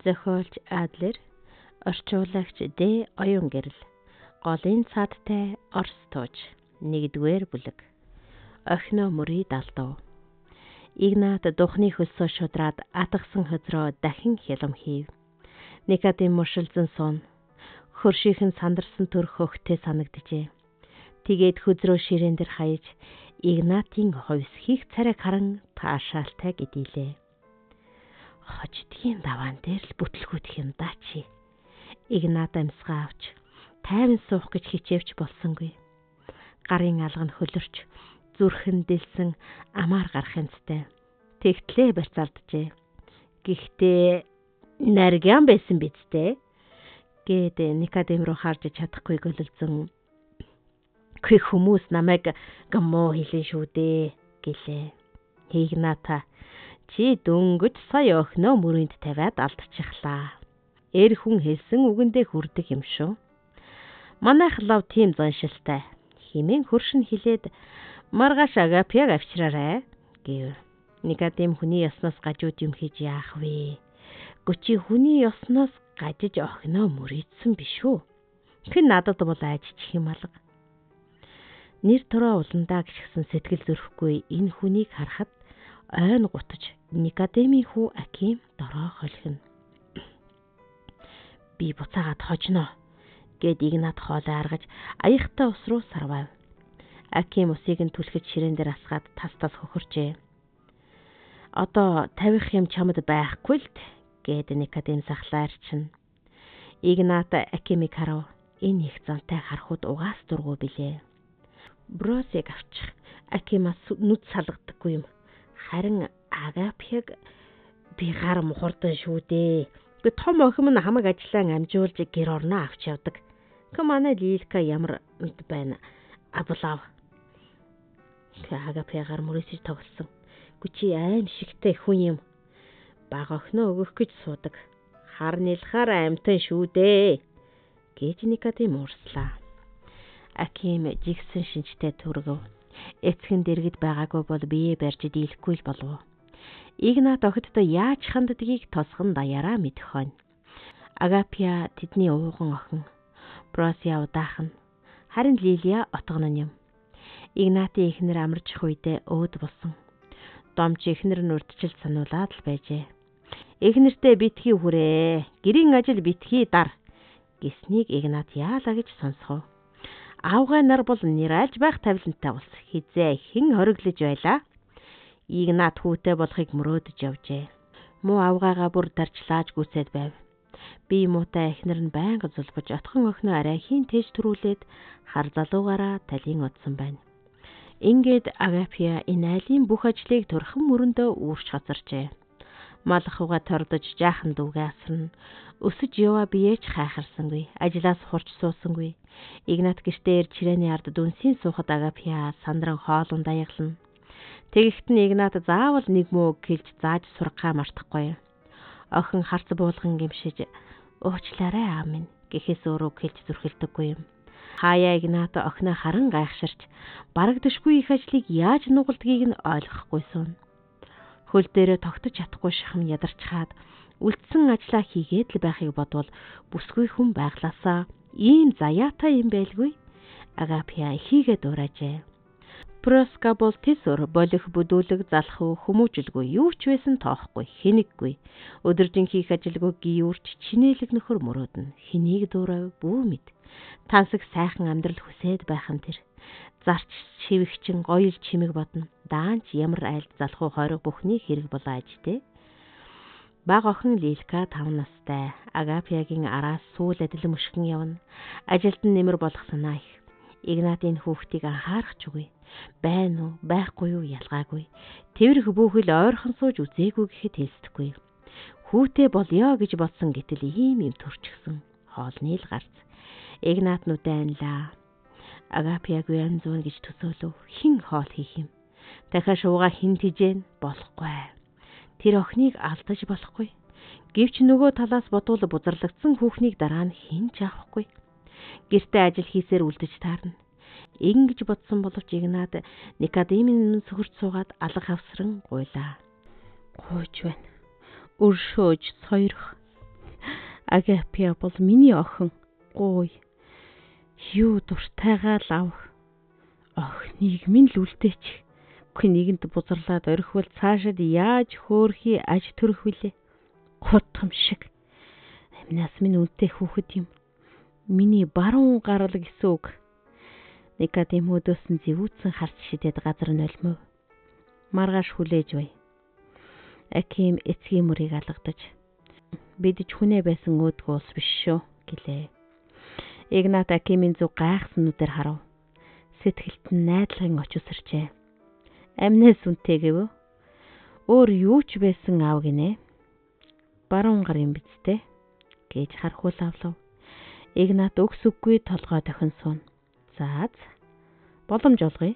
Зохиолч Адлер, орчуулагч Д. Оюун-гэрэл, Голын цаадтай Орос тууж, 1-р бүлэг. Охиноо мөрий далдав. Игнат духны хөлсөө шудраад атгсан хөзрөө дахин хялам хийв. Никодим мушилзан суун. Хөршийнхэн сандарсан төрх хөхтэй санагджээ. Тэгээд хөзрөө ширээн дээр хаяж Игнатын хувьсхийх царайг харан таашаалтай гэдийлээ. Хождгийн даваан дээр л бүтлгүүтэх юм даа чи. Игнат амьсгаа авч тайван суух гэж хичээвч болсонгүй. Гарын алга нь хөлөрч зүрхэн дэлсэн амаар гарах юмцтай. Тэгтлээ барьцаалджээ. Гэхдээ наргиан байсан биз дээ гээд Никодим руу харж чадахгүй гөлөлзөн. Хөх хүмүүс намайг гамуу хэлэн шүү дээ гэлээ. Игната чи дөнгөж сая охиноо мөрөнд тавиад алдчихлаа. Эр хүн хэлсэн үгэндээ хүрдэг юм шүү. Манайх лав тийм заншилтай. Химэн хөршин хилээд маргааш Агапияг авчираарай гэв. Никодим хүний ёсноос гажууд юм хийж яах вэ? Гүчи хүний ёсноос гажиж охиноо мөрийдсэн биш үү? Хэн надад бол айжчих юм алга. Нэр төрөө уландаа гიშгсэн сэтгэл зүрхгүй энэ хүнийг харахад ойн гутаж Никодемийн хүү Аким дорой холхино. Би буцаагаад хожино гэд Игнат хоолой аргаж аяхтай ус руу сарвав. Аким усыг нь түлхэж ширээн дээр асгаад тас тас хөхөрчээ. Одоо тавих юм чамд байхгүй л гэд Никодим сахлаар чинь. Игнат Акимыг харав. Энэ их зантай харахуд угаас дургу билээ. Бросыг авчих. Акимаас нүд салгадаггүй юм. Харин Агапияг би гар мухардан шүү дээ. Гэ том охин нь хамаг ажлаа амжуулж гэр орноо авч явдаг. Гэ манай Лилка ямар байна. Абулав. Гэ Агапиягаар мөрөөсөж тоглосон. Гү чи аим шигтэй хүн юм. Баг охиноо өгөх гэж суудаг. Хар нэлхаар амтан шүү дээ гэж Никодим уурслаа. Аким жигсэн шинжтэй түргэв. Эцэг нь дэргэд байгаагүй бол бие барьж дийлэхгүй л болов. Игнат охидтой яаж ханддгийг тосгон даяараа мэдэх хойно. Агапия тэдний ууган охин. Бросия удаах нь. Харин Лилия отгоно юм. Игнатын эхнэр амарчих үедээ өөд болсон. Домч эхнэр нь урдчилд сануулад л байжээ. Эхнэртээ битгий хүрээ. Гэрийн ажил битгий дар гэснийг Игнат яалаа гэж сонсгов. Авгай нар бол нэрайлж байх тавилантай улс. Хизээ хэн хориглож байлаа? Игнат хүүтэй болохыг мөрөөдөж явжээ. Муу авгайгаа бүр дарчлааж гүйцээд байв. Би муутай эхнэр нь байнга зулбаж отхон охиноо арай хийн тээж төрүүлээд хар залуугаараа талийн удсан байна. Ингээд Агапия энэ айлын бүх ажлыг турхан мөрөндөө үүрч хоцорчээ. Малхууга тордож жаахан дүүгээ асарна. Өсөж яваа биеэж хайхарсангүй. Ажлаас хурч суусангүй. Игнат гэртээ ир чирээний ард дүнсийн суухад Агапия сандран хоолунд аяглана. Тэгэхт нь Игнат заавал нэг муу гэлж зааж сургахаа мартахгүй. Охин харц буулган гимшиж уучлаарай аав минь гэхээс өөрөө гэлж зүрхэлдэггүй юм. Хаяа Игнат охиноо харан гайхширч барагдашгүй их ажлыг яаж нугалдгийг нь ойлгохгүй сууна. Хөл дээрээ тогтож чадахгүй шахам ядарчхаад үлдсэн ажлаа хийгээд л байхыг бодвол бүсгүй хүн байглаасаа ийм заяатай юм байлгүй. Агапия хийгээд дураажээ. Проска бол тэсвэр болох бүдүүлэг залхуу хүмүүжлгүй юу ч байсан тоохгүй хинэггүй. Өдөржин хийх ажилгүй гиюрч чинээлэг нөхөр мөрөөднө. Хэнийг дуурайв бүү мэд. Тансаг сайхан амьдрал хүсээд байх нь тэр. Зарч шивэгчин гоёл чимэг бодно. Даанч ямар айлд залхуу хойрог бүхний хэрэг болоо аж тэ. Баг охин Лилка 5 настай. Агапиягийн араас сүүл адил мөшгөн явна. Ажилд нь нэмэр болох санаа их. Игнатын хүүхдийг анхаарах ч үгүй. Байна уу, байхгүй юу ялгаагүй. Тэрх бүхэл ойрхон сууж үзээгүй гэхэд хэлсдэхгүй. Хүүтэй болёо гэж бодсон гэтэл ийм юм төрчихсөн. Хоолны л гарц. Игнат нүдэ анлаа. Агапиягүй янз бүр гэж төсөөлөв. Хэн хоол хийх юм? Дахиад шууга хэн тижээн? Болохгүй. Тэр охиныг алдаж болохгүй. Гэвч нөгөө талаас бодвол бузарлагдсан хүүхнийг дараа нь хэн ч авахгүй. Гэртээ ажил хийсээр үлдэж таарна. Ингэж бодсон боловч Игнат Никодимын сөхөрч суугаад алга хавсран гуйлаа. Гуйж байна. Өршөөж сойрох. Агапия бол миний охин. Гуй. Юу дуртайгаа л ав. Охиныг минь л үлдээч. Үгүй нэгэнд бузарлаад орхивол цаашид яаж хөөрхий аж төрөх вүлээ. Хутгам шиг. Амнаас минь үнэтэй хүүхэд юм. Миний баруун гарал гэсэн үг. Никодим өдөөс нь зэвүүцэн харц шидэд газар нолмов. Маргааш хүлээж бай. Аким эцгийн мөрийг алгадаж бид ч хүнээ байсан өөдгөө улс биш шүү гэлээ. Игнат Акимийн зүг гайхсан нүдээр харав. Сэтгэлд нь найдлагын оч үсэрчээ. Амнаас үнтэй гэв. Өөр юу ч байсан аав гинэ. Баруун гар юм биз дээ гэж хархуул авлав. Игнат өгс үггүй толгой дохин суун. За боломж олгоё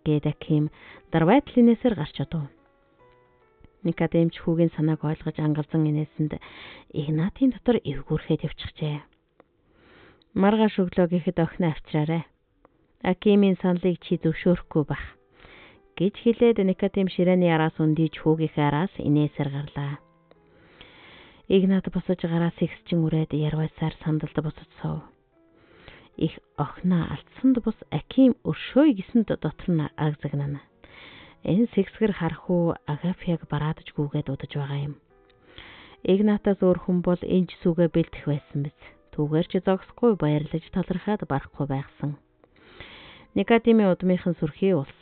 гэд Аким дарвайтлинээсэр гарч одов. Никодимч хүүгийн санааг ойлгож ангалзан инээсэнд Игнатын дотор эвгүүрхээ тавьчихжээ. Маргааш өглөө гэхэд охиноо авчираарай. Акимийн саналыг чи зөвшөөрөхгүй бах гэж хэлээд Никодим ширээний араас өндийж хүүгийнхээ араас инээсэр гарлаа. Игнат босож гараас ихсчин үрээд ярвайсаар сандалд босож суув. Их охиноо алдсанд бус Аким өршөөе гэсэнд дотор нь агзагнана. Энэ сэгсгэр хархүү Агафьяг бараадаж гүгээд удаж байгаа юм. Игнатаас өөр хүн бол энэ сүгэ бэлдэх байсан биз. Түүгээр ч зогсохгүй баярлаж талархаад барахгүй байхсан. Никодимын удмынхан сүрхий улс.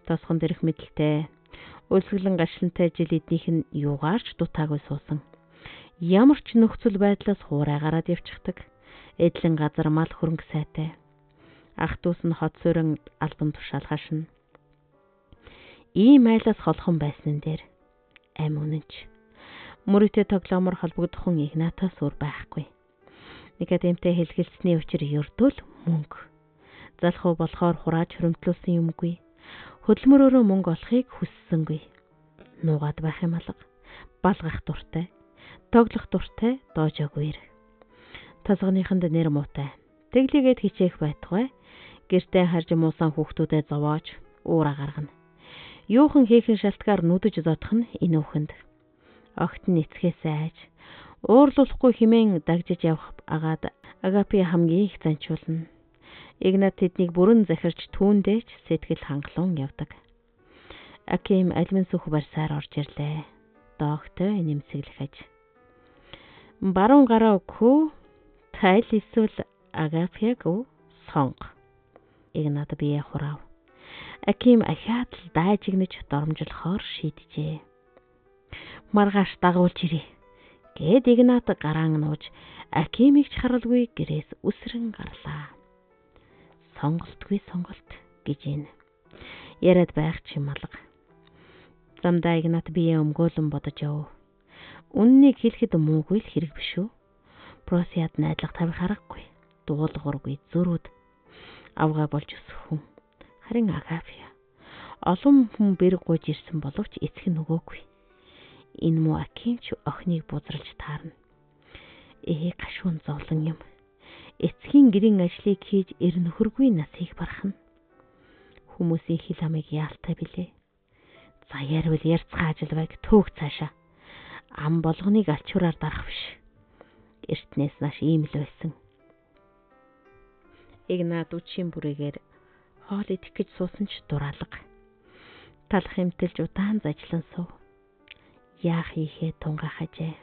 Тосгон дэрэх мэдлэлтэй, өлсгөлэн гашлантай жил эднийх нь юугаарч дутаагүй суусан. Ямар ч нөхцөл байдлаас хуурай гараад явчихдаг. Эдлэн газар мал хөрөнгө сайтай. Ах дүүс нь хот суурин албан тушаал хашна. Ийм айлаас холхон байсан дээр ам үнэнч. Мөрөтэй тоглоомор холбогдохон Игнатаас өөр байхгүй. Никодимтэй хэлгэлцсэний учир ердөөл мөнгө. Залхуу болохоор хурааж хөрөмтлүүлсэн юмгүй. Хөдөлмөрөөрөө мөнгө олохыг хүссэнгүй. Нуугаад байх юм алга. Балгах дуртай. Тоглох дуртай доожоогүй. Тасганыханд нэр муутай. Тэглийгээд хичээх байтугай. Гэртээ харж муусан хүүхдүүдэд зовоож уура гаргана. Юухан хийхэн шалтгаар нүдэж зодох нь энэ үхэнд. Огт нь эцгээсээ айж уурлуулахгүй хэмээн дагжиж явах агаад Агапи хамгийн их занчуулна. Игнат тэднийг бүрэн захирч түүндээ ч сэтгэл хангалуун явдаг. Аким алимын сүх барьсаар орж ирлээ. Доогтой нэмсэглэх аж. Баруун гараа өгөх үү? Тайл эсвэл Агафьяг үү? Сонго. Игнат бие хураав. Аким ахиад л дайжигнаж доромжлохоор шийджээ. Маргааш дагуулж ирье. Гэт Игнат гараан нууж Акимыг ч харалгүй гэрээс үсрэн гарлаа. Сонголтгүй сонголт гэж энэ. Яриад байх ч юм алга. Замдаа Игнат бие өмгөөлөн бодож яв. Үннийг хэлэхэд муугүй л хэрэг биш үү? Просиад найдлага тавих аргагүй. Дуулуургүй зөрүүд авгаа болж өсөх хүн. Харин Агафья олон хүн бэрэг гуйж ирсэн боловч эцэг нь өгөөгүй. Энэ муу Акимч охиныг бузралж таарна. Гашуун зовлон юм. Эцгийн гэрийн ажлыг хийж эр нөхөргүй насыг барах нь. Хүмүүсийн хил амыг яалтай билээ. За ярил ярьцгаа ажил байг төөг цаашаа. Ам болгоныг алчуураар дарах биш. Эртнээс нааш ийм л байсан. Игнат үчийн бүрээгээр хоол идэх гэж суусан ч дураалга. Талах эмтэлж удаан зажлан сув. Яах ийхээ тунгахажээ.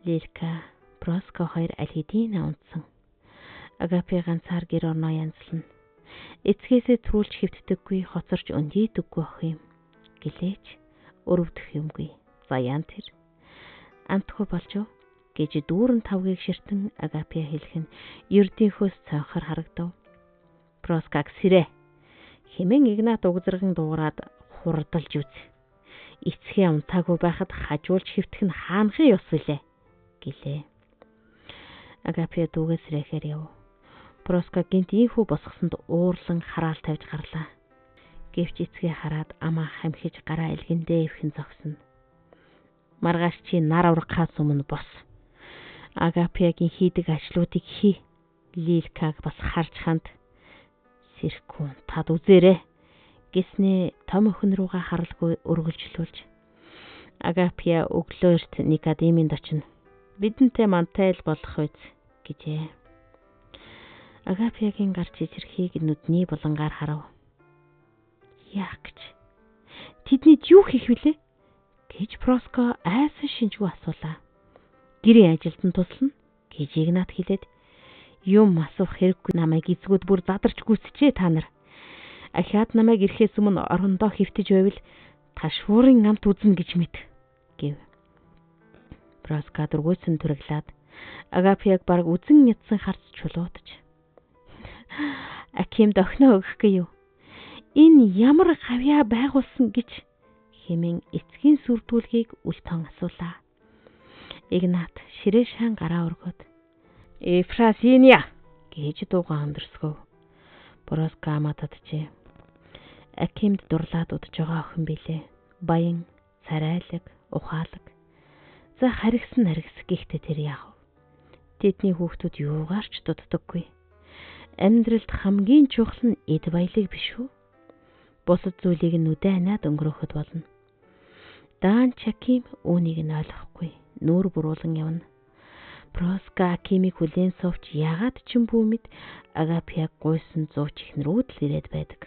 Лилка, Броско хоёр аль хэдийн унтсан. Агапи ганцаар гэр орноо янзлна. Эцгээсээ трүүлж хэвтдэггүй, хоцорч өндийдэггүй ох юм. Гэлээч өрөвдөх юмгүй. За яан тэр. Амтгүй болж уу гэж дүүрэн тавгийг ширтэн Агапи хэлэх нь ердийнхөөс цонхор харагдав. Проскаг сэрэ хэмээн Игнат угзарган дуугараад хурдалж үз. Эцгийн унтаагүй байхад хажуулж хэвтэх нь хаанхын ёс вүлээ гэлээ. Агапи дүүгээ сэрэхээр яв. Проска гинт ийхүү босгосонд уурлан хараал тавьж гарлаа. Гэвч эцгээ хараад амаа хамхиж гараа элгэндээ эвхэн зогсно. Маргааш чи нар аврахаас өмнө бос. Агапиагийн хийдэг ажлуудыг хий. Лилкаг бас харж ханд. Сэрхүүн тад үзээрэй гэснээ том охин руугаа харалгүй өргөлжлүүлж. Агапия өглөө эрт Никодимынд очино. Бидэнтэй мантай л болох үз гэжээ. Агафьягийн гар чичирхийг нүдний булангаар харав. Яах гэж? Тэднийд юу хийх вүлээ? Гэж Проско айсан шинжгүй асуулаа. Гэрийн ажилд нь туслана гэж Игнат хэлээд юм асуух хэрэггүй намайг эзгүүд бүр задарч гүйцжээ та нар. Ахиад намайг ирэхээс өмнө орондоо хэвтэж байвал ташуурын амт үзнэ гэж мэд гэв. Проска дургуйсан түрглээд Агафьяг бараг үзен ядсан харц чулуутж. Акимд охиноо өгөх гээ юу? Энэ ямар гавьяа байгуулсан гэж хэмээн эцгийн сүрдүүлгийг үл тон асуулаа. Игнат ширээ шаан гараа өргөөд Эфрасиния гэж дуугаан өндөрсгөв. Броска амаа татжээ. Акимд дурлаад удаж байгаа охин билээ. Баян, царайлаг, ухаалаг. За харгисан наргис гэхдээ тэр яах вэ? Тэдний хүүхдүүд юугаар ч дутдаггүй. Амьдралд хамгийн чухал нь эд баялаг биш үү? Бусад зүйлийг нүдэ аниад өнгөрөөхөд болно. Даан Чаким үүнийг нь ойлгохгүй. Нүүр буруулан явна. Проска Акимыг хүлээн сувч ягаад ч юм бүү мэд Агапиаг гуйсан зууч ихнэрүүд л ирээд байдаг.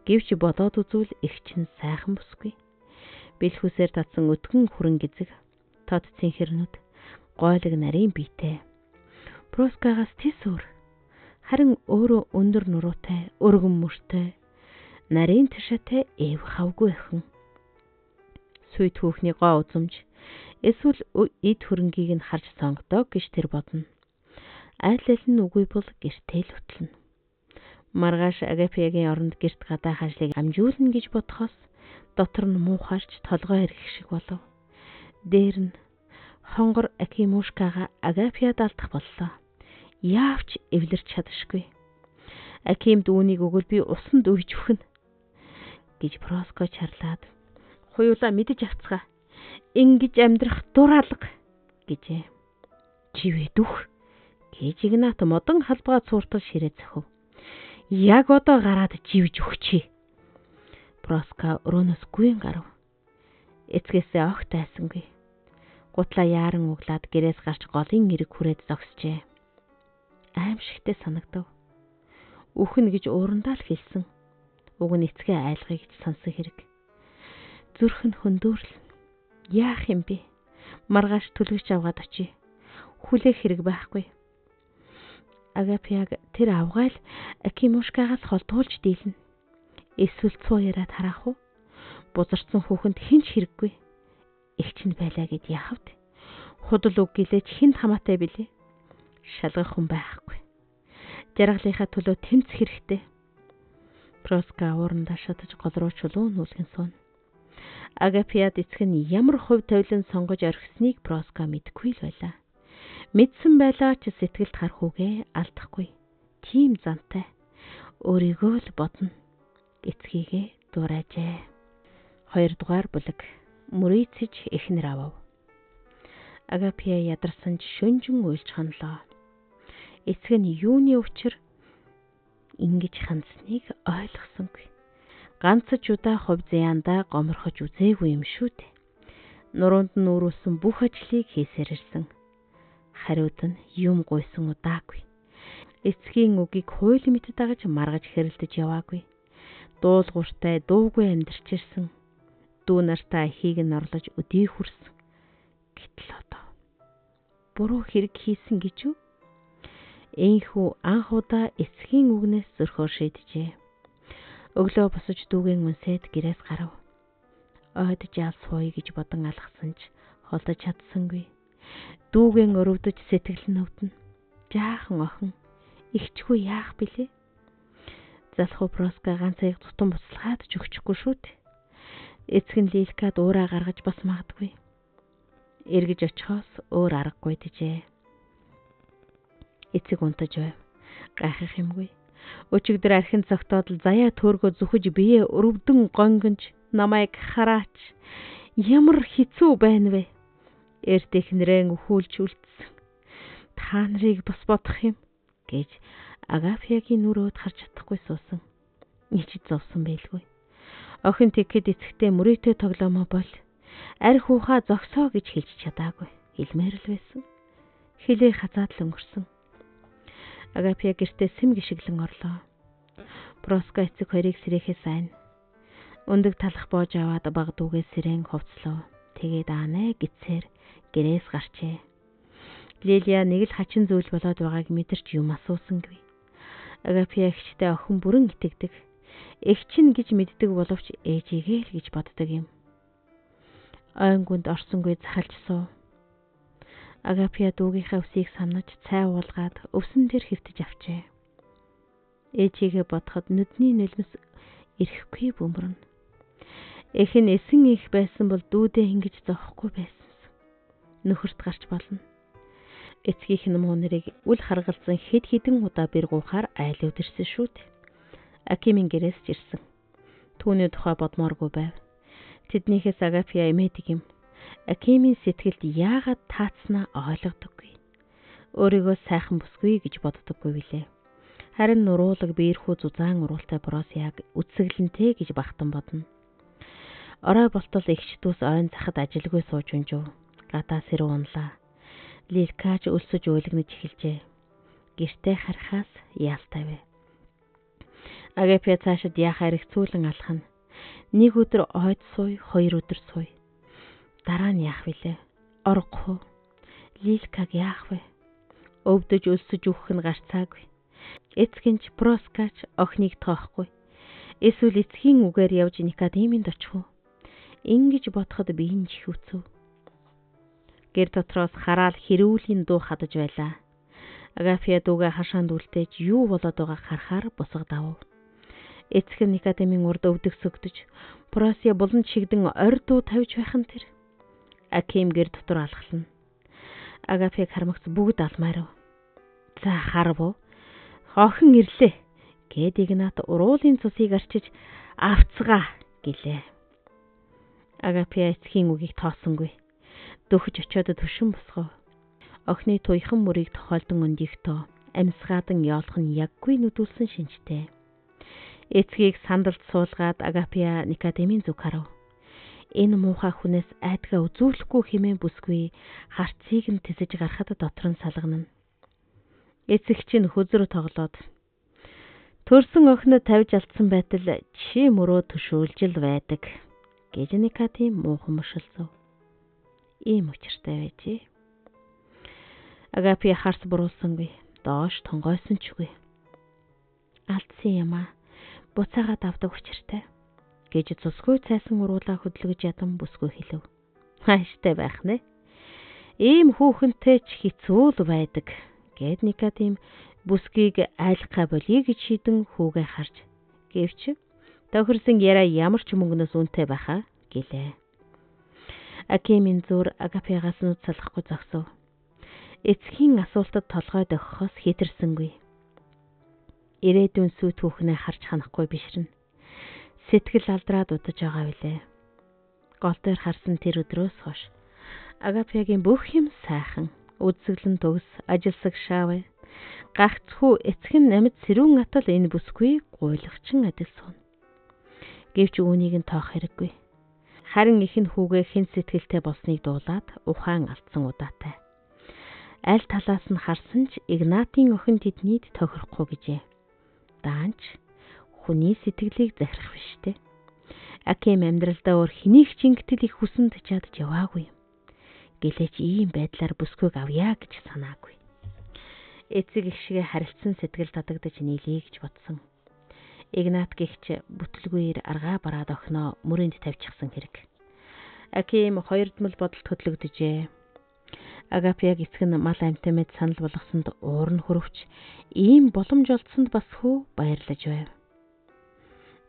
Гэвч болоод үзвэл эх чинь сайхан бүсгүй. Бэлхүүсээр татсан өдгөн хүрэн гизэг, тод цэнхэрнүүд, гойлог нарийн биетэй. Проскагаас тис өөр. Харин өөрөө өндөр нуруутай, өргөн мөртэй, нарийн ташаатай эв хавгүй охин. Сүйт хүүхний гоо үзэмж эсвэл эд хөрөнгийг нь харж сонгодог гэж тэр бодно. Айл аль нь үгүй бол гэртээ л хөтлөнө. Маргааш Агафьягийн оронд гэрт гадаах ажлыг амжуулна гэж бодхоос дотор нь муухайрч толгой эргэх шиг болов. Дээр нь хонгор Акимушкагаа Агафьяд алдах боллоо. Яавч эвлэрч чадашгүй. Акимд үүнийг өгвөл би усанд үйж өгнө гэж Проско чарлаад хуйлаа мэдэж авцгаа. Ингэж амьдрах дур алга гэжээ. Чивээ дүх гэж Игнат модон халбгаа цууртал ширээ зөхөв. Яг одоо гараад живж өгчээ. Проска өрөөнөөс гүйн гарав. Эцгээсээ огт айсангүй. Гутлаа яаран углаад гэрээс гарч голын эрэг хүрээд зогсжээ. Аимшигтэй санагдав. Үхэн гэж уурандаа л хэлсэн. Уг нь эцгээ айлгая гэж сансан хэрэг. Зүрх нь хөндөөрл. Яах юм бэ? Маргааш түлхэж аваад очие. Хүлээх хэрэг байхгүй. Агафьяг тэр авгайл Акимушкагаас холдуулж дийлнэ. Эсвэл цуу яриад хараах уу? Бузарсан хүүхэнд хэн ч хэрэггүй. Эгч нь байлаа гэд яах вэ? Худал үг гэлээч хүнд хамаатай билээ. Шалгах хүн байхгүй. Жаргалынхаа төлөө тэмцэх хэрэгтэй. Проска уурандаа шатаж гол руу чулуу нүүлгэн сууна. Агафьяд эцэг нь ямар хувь тавилан сонгож орхисныг Проска мэдэхгүй л байлаа. Мэдсэн байлаа ч сэтгэлд харахуугээ алдахгүй. Тийм зантай. Өөрийгөө л бодно. Эцгийгээ дуурайжээ. 2 дугаар бүлэг. Мөрийцэж эхнэр авав. Агафья ядарсан ч шөнжин уйлж хонлоо. Эцэг нь юуны учир ингэж хандсныг ойлгосонгүй. Ганц ч удаа хувь зяандаа гоморхож үзээгүй юм шүү дээ. Нуруунд нь үүрүүлсэн бүх ажлыг хийсээр ирсэн. Хариуд нь юм гуйсан удаагүй. Эцгийн үгийг хууль мэт дагаж маргаж хэрэлдэж яваагүй. Дуулууртай дуугүй амьдарч ирсэн. Дүү нартаа эхийг нь орлож өдий хүрсэн. Гэтэл одоо буруу хэрэг хийсэн гэж үү? Энхүү анх удаа эцгийн үгнээс зөрхөөр шийджээ. Өглөө босож дүүгэн үнсээд гэрээс гарав. Ойд жаал сууя гэж бодон алхсан ч холдож чадсангүй. Дүүгэн өрөвдөж сэтгэл нь өвдөнө. Жаахан охин ихчгүй яах билээ? Залхуу Проска ганц аяг тутам буцалгаад ч өгчихгүй шүү дээ. Эцэг нь Лилкад уураа гаргаж бас магадгүй. Эргэж очихоос өөр аргагүй гэжээ. Эцэг унтаж байв. Гайхах юмгүй. Өчигдөр архин цогтоод л заяа төөргөө зүхэж бие өрөвдөн гонгонж намайг хараач. Ямар хэцүү байна вэ? Эрт эхнэрээ өхүүлж үлдсэн. Та нарыг бас бодох юм гэж Агафьягийн нүрөөд харж чадахгүй суусан. Ичид зовсон байлгүй. Охин тэгэхэд эцэгтэй мөрөөдөө тоглоомоо бол арх ухаа зогсоо гэж хэлж чадаагүй. Хэлмээр л байсан. Хилээ хазаад л өнгөрсөн. Агапия гэртээ сэм гიშгэлэн орлоо. Проска эцэг хоёрыг сэрэхээс айн. Өндөг талах боож аваад баг дүүгээ сэрэн хувцлав. Тэгээд аанай гитсээр гэрээс гарчээ. Лилия нэг л хачин зүйл болоод байгааг мэдэрч юм асуусангүй. Агапия эгчтэй охин бүрэн итгэдэг. Эгч нь гэж мэддэг боловч ээжигээ л гэж боддог юм. Ойн гүнд орсонгүй захалж суув. Агапия дүүгийнхээ өвсийг самнаж цай уулгаад өвсөн дээр хэвтэж авчээ. Ээжигээ бодоход нүдний нулимс ирэхгүй бөмбөрнө. Эх нь эсэн их байсан бол дүүдээ ингэж зовхгүй байсан. Нөхөрт гарч болно. Эцгийнх нь муу нэрийг үл харгалзан хэд хэдэн удаа бэргуухаар айл өдөрсөн шүү дээ. Акимын гэрээс ч ирсэн. Түүний тухай бодмооргүй байв. Тэднийхээс Агапия эмээдэг юм. Акимын сэтгэлд яагаад таацснаа ойлгодоггүй. Өөрийгөө сайхан бүсгүй гэж боддоггүй билээ. Харин нуруулаг биерхүү зузаан уруултай Бросияг үтсэглэнтэй гэж багтан бодно. Орой болтол эгч дүүс ойн захад ажилгүй сууж унжив. Гадаа сэрүү унлаа. Лилкач өлсөж уйлгнаж эхэлжээ. Гэртээ харахаас яалтай вэ. Агапия цаашид яхаа хэрэгцүүлэн алхана. Нэг өдөр ойд сууй, хоёр өдөр сууй. Дараа нь яах вүлээ? Оргох уу? Лилкаг яах вэ? Өвдөж өлсөж үхэх нь гарцаагүй. Эцэг нь ч Проскач охиныг тоохгүй. Эсвэл эцгийн үгээр явж Никодеминд очих уу? Ингэж бодоход би энэ ч хэвцв. Гэр дотроос хараал хэрүүлийн дуу хадаж байлаа. Агафия дүүгээ хашаанд үлдээж юу болоод байгааг харахаар босго давв. Эцэг нь Никодемийн урд өвдөг сөгдөж, Просия булан чигдэн орь дуу тавьж байх нь тэр. Аким гэр дотор алхална. Агафиг хармагц бүгд алмаарв. За харав уу? Охин ирлээ гэд Игнат уруулын цусыг арчиж авцгаа гэлээ. Агапия эцгийн үгийг тоосонгүй. Дөхөж очиод төшин босгов. Охины туяхан мөрийг тохиолдон өндийгтөө амьсгаадан ёолох нь яггүй нүдүүлсэн шинжтэй. Эцгийг сандалд суулгаад Агапия Никодемийн зүг харав. Энэ муухай хүнээс айдгаа үзүүлэхгүй хэмээн бүсгүй харцыг нь тэсэж гарахад дотор нь салгана. Эцэг чинь хөзөр тоглоод төрсөн охиноо тавьж алдсан байтал чи мөрөө төшөөлж л байдаг гэж Никодем муухан мушилсав. Ийм учиртай байжээ. Агапия харс буруулсангүй, доош тонгойсон ч үгүй. Алдсан юм аа. Буцаагаад авдаг учиртай гэж цусгүй цайсан уруулаа хөдөлгөж ядан бүсгүй хэлв. Хааштай байх нэ. Ийм хүүхэнтэй ч хэцүү л байдаг гэд Никодем бүсгийг айлгахаа болиё гэж шийдэн хүүгээ харж. Гэвч тохирсон яриа ямар ч мөнгнөөс үнэтэй байхаа гэлээ. Акимын зүр Агапиагаас нүд салахгүй зогсов. Эцгийн асуултад толгой дохихоос хэтэрсэнгүй. Ирээдүйн сүйт хүүхнээ харж ханахгүй бишрэнэ. Сэтгэл алдраад удаж байгаа билээ. Гол дээр харсан тэр өдрөөс хойш Агапиагийн бүх юм сайхан, үзэсгэлэн төгс, ажилсаг шаавэ. Гагцхүү эцэг нь амьд сэрүүн атал энэ бүсгүй гуйлагчин адил сууна. Гэвч үүнийг нь тоох хэрэггүй. Харин их нь хүүгээ хэн сэтгэлтэй болсныг дуулаад ухаан алдсан удаатай. Аль талаас нь харсан ч Игнатын охин тэднийд тохирохгүй гэжээ. Даанч хүний сэтгэлийг захирах биш үү? Аким амьдралдаа өөр хэнийг ч ингэтэл их хүсэн чадаж яваагүй. Гэлээч ийм байдлаар бүсгүйг авъя гэж санаагүй. Эцэг их шигээ харилцсан сэтгэл татагдаж нийлэе гэж бодсон. Игнат гихч бүтлгүйр аргаа бараад охиноо мөрөнд тавьчихсан хэрэг. Аким хоёрдмол бодолд хөдлөгдөжээ. Агапияг эцэг нь мал амьтан мэд санал болгосонд уур нь хөрвч ийм боломж олдсонд бас хүү баярлаж байв.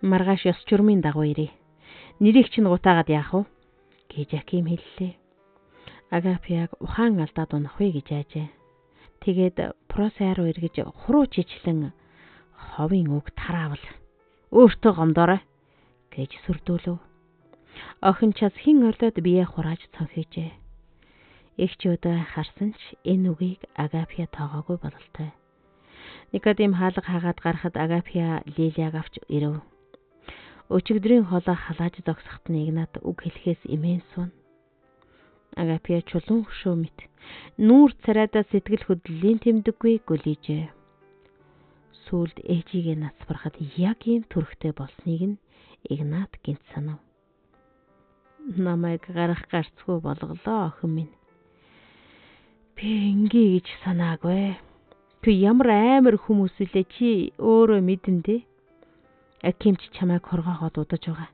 Маргааш ёс журмын дагуу ирье. Нэрийг чинь гутаагаад яах вэ? гэж Аким хэллээ. Агапияг ухаан алдаад унах вэ гэж айжээ. Тэгээд Просай руу эргэж хуруу чичлэн ховын үг тараавал өөртөө гомдоорой гэж сүрдүүлв. Охин час хэн орлоод бие хурааж цонхийжээ. Эгч өдөө харсан ч энэ үгийг Агапия тоогоогүй бололтой. Никодим хаалга хаагаад гарахад Агапия Лилияг авч ирэв. Өчигдрийн хоолой халааж зогсоход нь Игнат үг хэлэхээс эмээн суун. Агапия чулуун хөшөө мэт нүүр царайдаа сэтгэл хөдлөлийн тэмдэггүй гөлийжээ. Сүүлд ээжигээ нац барахад яг ийм төрхтэй болсныг нь Игнат гинт санав. Намайг гарах гарцгүй болголоо охин минь. Би ингэе гэж санаагүй. Чи ямар амар хүмүүс үлээ, чи өөрөө мэдэн дээ. Акимч чамайг хоргоогоод удаж байгаа.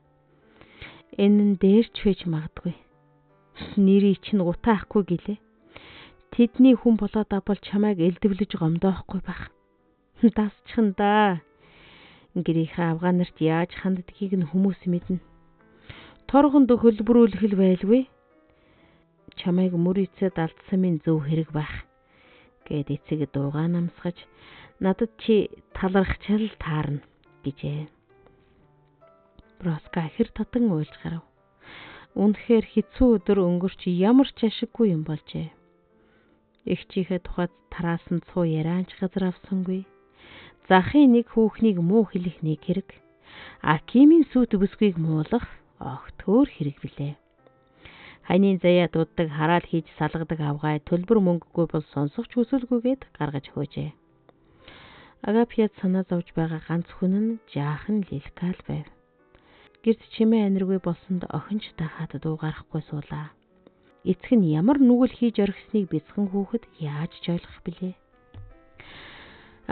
Энэ нь дээрч байж магадгүй. Нэрийг чинь гутаахгүй гэлээ. Тэдний хүн болоод авбал чамайг элдвлэж гомдоохгүй байх. Дасчихна да. Гэрийнхээ авгаа нарт яаж ханддгийг нь хүмүүс мэднэ. Торгонд хөлбөрүүлэх л байлгүй. Чамайг мөр эцэд алдсан минь зөв хэрэг байх гэд эцэг дуугаа намсгаж надад чи талархчаал таарна гэжээ. Броска хэр татан уйлж гарав. Үнэхээр хэцүү өдөр өнгөрч ямар ч ашиггүй юм болжээ. Эгчийнхээ тухайд тараасан цуу ярианч газар авсангүй. Захын нэг хүүхнийг муу хэлэх нэг хэрэг. Акимийн сүйт бүсгүйг муулах огт өөр хэрэг билээ. Ханийн заяа дууддаг хараал хийж салгадаг авгай төлбөр мөнгөгүй бол сонсох ч хүсэлгүйгээд гаргаж хөөжээ. Агапиад санаа зовж байгаа ганц хүн нь жаахан Лилкал байв. Гэрт чимээ аниргүй болсонд охин ч тахаад дуу гарахгүй суулаа. Эцэг нь ямар нүгэл хийж орхисныг бяцхан хүүхэд яаж ч ойлгох билээ.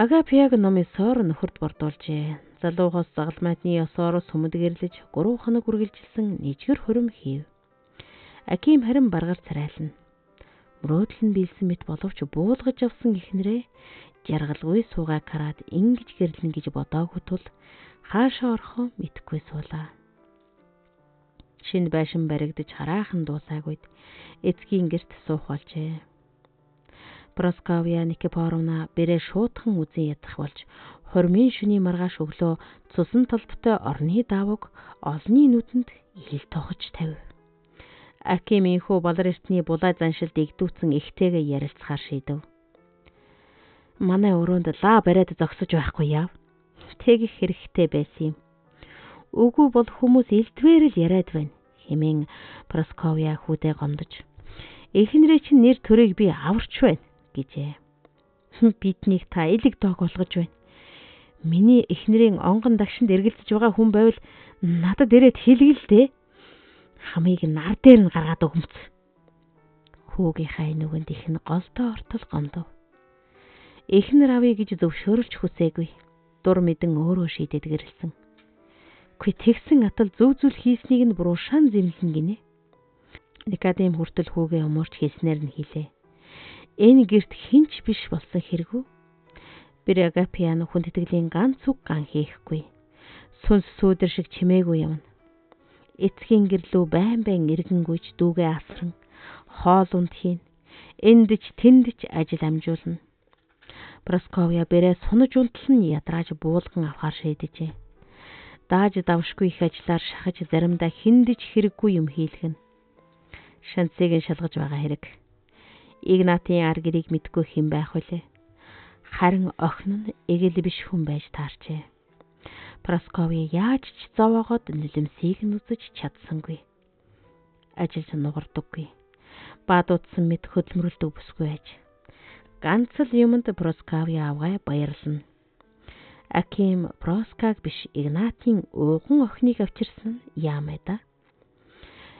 Агапиаг ном ёсоор нөхөрд бордуулжээ. Залуугаас загалмайтны ёсоор сүмэд гэрлэж 3 хоног үргэлжилсэн нэжгэр хурим хийв. Аким харин баргаар царайлна. Мөрөөдөл нь биелсэн мэт боловч буулгаж авсан эхнэрээ жаргалгүй суугаа караад ингэж гэрлэн гэж бодоогүй тул хаашаа орохоо мэдэхгүй суулаа. Шинэ байшин баригдаж хараахан дуусаагүйд эцгийн гэрт суух болжээ. Просковья Никифоровна бэрээ шуутхан үзэн ядах болж хормын шөнийн маргааш өглөө цусан толботой орны давууг олонний нүдэнд ил тохож тавив. Аким энхүү Балар эртний булай заншилд эгдүүцэн ихтэйгээ ярилцахаар шийдэв. Манай өрөөнд лаа бариад зогсож байхгүй яав. Тэгэх хэрэгтэй байсан юм. Үгүй бол хүмүүс элдвээр л яриад байна хэмээн Просковья хүүдээ гомдож. Эхнэрээ чинь нэр төрийг би аварч байна гэжээ. Биднийг та элэг доог болгож байна. Миний эхнэрийн онгон дагшинд эргэлдэж байгаа хүн байвал надад ирээд хэлгэл дээ. Хамыг нар дээр нь гаргаад өгмөц. Хүүгийнхаа нүгэнд их нь голдоо ортол гомдов. Эхнэр авъя гэж зөвшөөрөлч хүсээгүй. Дур мэдэн өөрөө шийдээд гэрэлсэн. Үгүй тэгсэн атал зөв зүйл хийснийг нь буруушаан зэмлэн гинэ. Никодим хүртэл хүүгээ өмөрч хэлснээр нь хэлээ. Энэ гэрт хинч биш болсон хэрэгүү. Бэр Агапиан хүн тэтгэлийн ганц үг ган хийхгүй. Сүнс сүүдэр шиг чимээгүй явна. Эцгийн гэрлүү байн байн эргэнгүйч дүүгээ асран хоол унд хийн. Энд ч тэнд ч ажил амжуулна. Просковья бэрээ сунаж унтал нь ядрааж буулган авахар шийдэжээ. Дааж давшгүй их ажиллаар шахаж заримдаа хүндэж хэрэггүй юм хийлгэнэ. Шанцыг нь шалгаж байгаа хэрэг. Игнатын ар гэрийг мэдгүй хэн байх вүлээ. Харин охин нь эгэл биш хүн байж таарчээ. Просковья яаж ч зовоогоод нулимсыг нь үзэж чадсангүй. Ажиллаж нугардаггүй. Баадуудсан мэт хөдөлмөрлөдөг бүсгүй байж. Ганц л юмд Просковья авгай баярлна. Аким Проскаг биш Игнатын ууган охиныг авчирсан нь яамай да.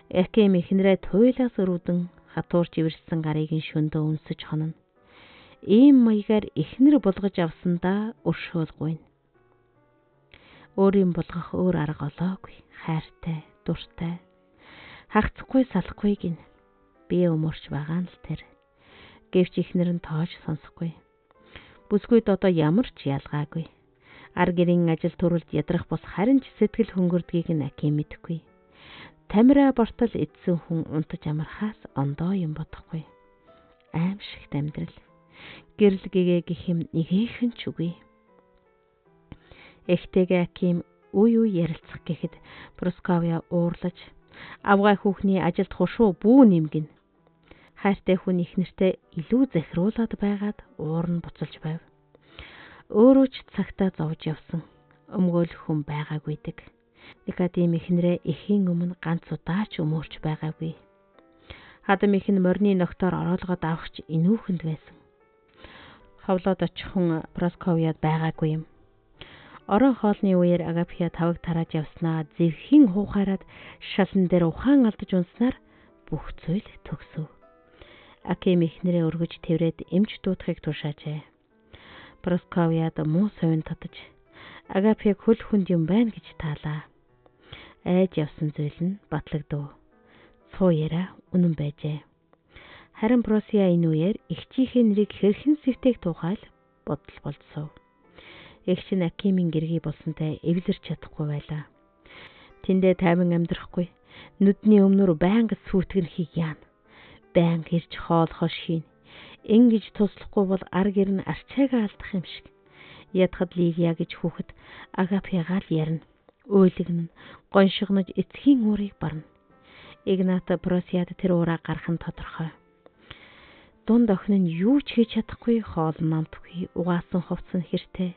Аким эхнэрээ туйлаас өрүүдэн хатуурч ивэрсэн гарыг нь шөндөө үнсэж хонно. Ийм маягаар эхнэр болгож авсандаа өршөөлгүй. Өөрийн болгох өөр арга олоогүй. Хайртай, дуртай. Хагцахгүй салахгүй гин. Би өмөрч байгаа нь л тэр. Гэвч эхнэр нь тоож сонсохгүй. Бүсгүйд одоо ямар ч ялгаагүй. Ар гэрийн ажил төрөлд ядрах бус харин ч сэтгэл хөнгөрдгийг нь Аким мэдэхгүй. Тамира бортол эдсэн хүн унтаж амархаас ондоо юм бодохгүй. Аимшигт амьдрал. Гэрэл гэгээ гэх юм нэгэхэн ч үгүй. Эхтэйгээ Аким үе үе ярилцах гэхэд Просковья уурлаж авгай хүүхний ажилд хушуу бүү нэмгэн. Хайртай хүн их нэртэй илүү захируулад байгаад уур нь буцалж байв. Өөрөө ч цагтаа зовж явсан. Өмгөөлөх хүн байгаагүйдэг. Никодим эхнэрээ эхийн өмнө ганц удаа ч өмөрч байгаагүй. Хадам их нь морины ногтоор ороолгоод авахч энүүхэнд байсан. Ховлоод очих хүн Просковияд байгаагүй юм. Орон хоолны үеэр Агафья тавыг тарааж явснаа зэвхэн хуухаараад шалан дээр ухаан алдаж унснаар бүх зүйл төгсөв. Аким эхнэрээ өргөж тэврээд эмч дуудахыг тушаажээ. Просковияд муу совин татаж Агафьяг хөл хүнд юм байна гэж таалаа. Айж явсан зүйл нь батлагдав. Цуу яриа үнэн байжээ. Харин Просия энэ үеэр эгчийнхээ нэрийг хэрхэн сэвтээх тухай л бодол болцсов. Эгч нь Акимын гэргий болсонтой эвлэрч чадахгүй байлаа. Тэндээ тайван амьдрахгүй. Нүдний өмнөр байнга сүйтгэнхийг яана. Байнга ирж хоол хош хийн. Ингэж туслахгүй бол ар гэр нь арчаагаа алдах юм шиг. Ядахад Лилия гэж хүүхэд Агафьягаа л ярина. Уйлгнэ, гоншигнож эцгийн уурыг барна. Игнат Просияд тэр уураа гарах нь тодорхой. Дунд охин нь юу ч хийж чадахгүй, хоол намтгүй, угаасан хувцас нь хэртэй.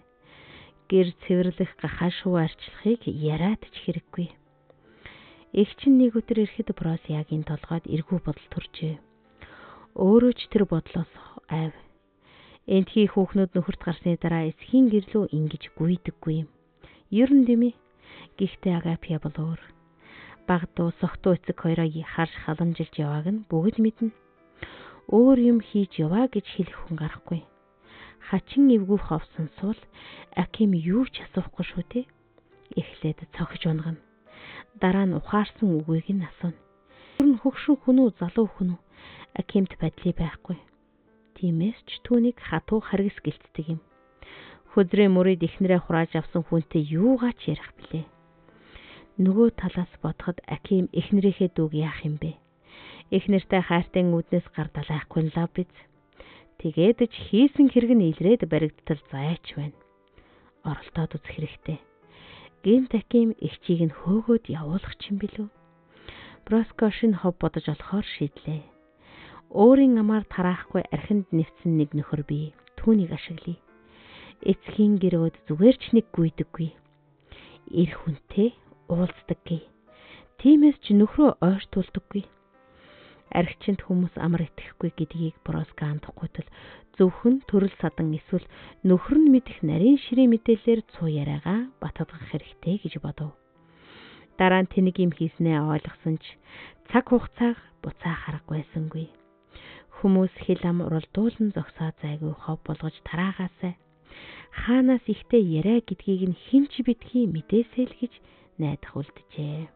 Гэр цэвэрлэх, гахаа шуу арчлахыг яриад ч хэрэггүй. Эгч нь нэг өдөр ирэхэд Просиягийн толгойд эргүү бодол төржээ. Өөрөө ч тэр бодлоос айв. Эндхий хүүхнүүд нөхөрт гарсны дараа эцгийн гэрлүү ингэж гүйдэггүй юм. Ер нь дэмий. Гэхдээ Агафья бол өөр. Баг дуу согтуу эцэг хоёроо харж халамжилж явааг нь бүгд мэднэ. Өөр юм хийж яваа гэж хэлэх хүн гарахгүй. Хачин эвгүй ховсон сул Аким юу ч асуухгүй шүү дээ. Эхлээд цохиж унгана. Дараа нь ухаарсан үгийг нь асууна. Ер нь хөгшин хүн үү, залуу хүн үү? Акимт байдлыг байхгүй. Тиймээс ч түүнийг хатуу харгас гэлцдэг юм. Хөзрийн мөрийг эхнэрээ хурааж авсан хүнтэй юугаач ярих билээ. Нөгөө талаас бодоход Аким эхнэрийнхээ дүүг яах юм бэ? Эхнэртэй хайртай үүднээс гардалайхгүй нь лав биз. Тэгээд ч хийсэн хэрэг нь илрээд баригдтал заяач байна. Оролдоод үзэх хэрэгтэй. Гинт Аким эгчийг нь хөөгөөд явуулах ч юм билүү. Броско шинэ хов бодож олохоор шийдлээ. Өөрийн амаар тараахгүй архинд нэвтсэн нэг нөхөр бий. Түүнийг ашиглая. Эцгийн гэрөөд зүгээр ч нэг гүйдэггүй. Эр хүнтэй уулздаггүй. Тиймээс ч нөхрөө ойртуулдаггүй. Архичинд хүмүүс амар итгэхгүй гэдгийг Броско андахгүй тул зөвхөн төрөл садан эсвэл нөхөр нь мэдэх нарийн ширээ мэдээллээр цуу яриагаа баталгах хэрэгтэй гэж бодов. Дараа нь тэнэг юм хийснээ ойлгосон ч цаг хугацааг буцаах аргагүй байсангүй. Хүмүүс хил ам уралдуулан зогсоо зайгүй хов болгож тараагаасай. Хаанаас ихтэй яриа гэдгийг нь хэн ч бидгий мэдээсэй л гэж найдах үлджээ.